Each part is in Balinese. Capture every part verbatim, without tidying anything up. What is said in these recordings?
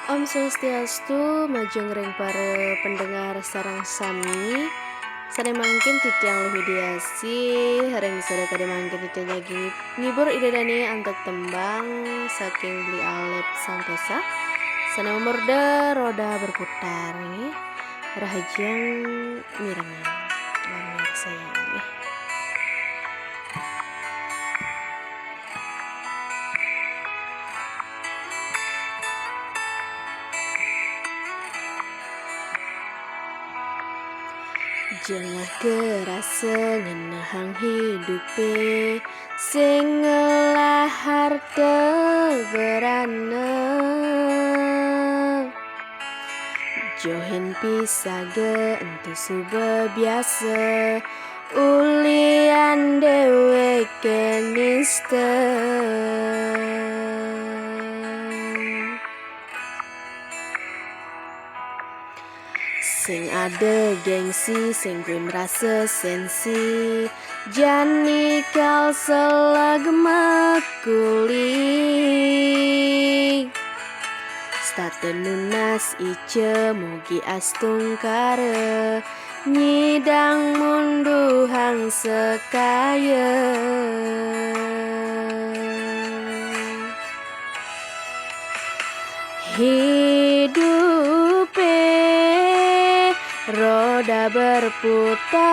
Om Swastiastu, majeng ring para pendengar sareng sami. Sane mangkin titiang Luh Widiasih, ring sore kadi mangkin titiang jagi ngibur Ida Dane antuk tembang saking Beli Alip Santosa. Sane mamurda Roda Berputar, nggih. Rahajeng mirengang lan miarsayang, nggih. Jengah kerasa ngenehang hidupe sing ngelah harta berana. Johin pisaga ento suba biasa ulian deweke nista. Sing ada gengsi, sing buin rasa sensi, jani kal selag makuli. Setata nunas ica mugi astungkara, nyidang munduhang sekaya. Hidupe roda berputar,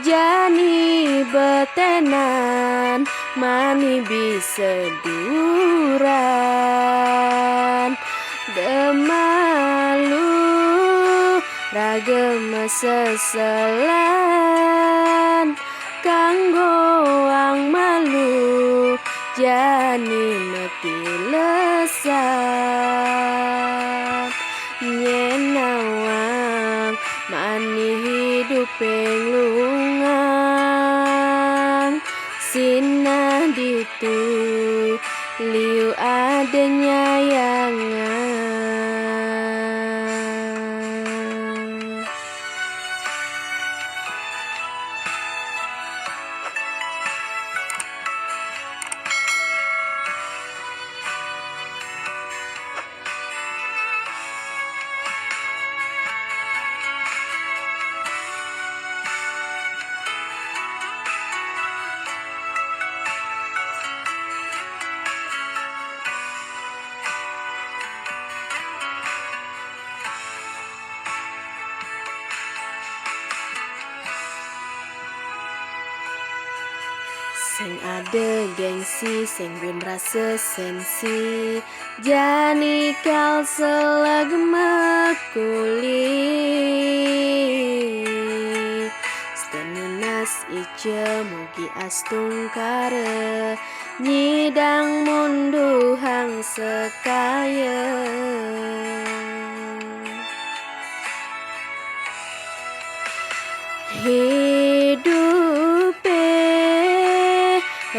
jani betenan mani bisa duran. Demalu raga maseselan, kanggoang malu jani mati lesan. Nyen nawang mani hidupe nglungang, sinah ditu liu ada nyayangan. Sing ada gengsi, sing buin rasa sensi, jani kal selag makuli. Setenunas ica mugi astungkara, nyidang munduhang sekaya. Hidupe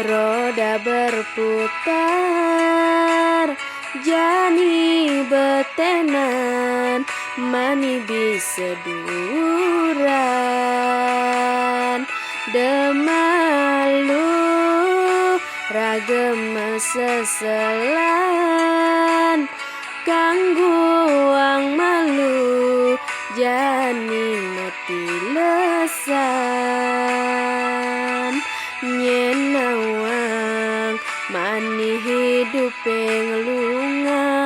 roda berputar, jani betenan mani bisa duran. Demalu raga maseselan, kanggoang malu jani mati lesan. Nyen nawang mani hidupe nglungang,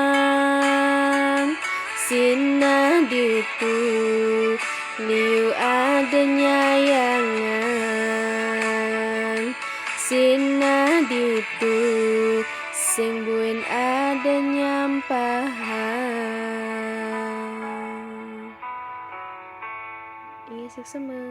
sinah ditu liu ada nyayangan. Sinah ditu sing buin ada nyampahang. Inggih, suksma.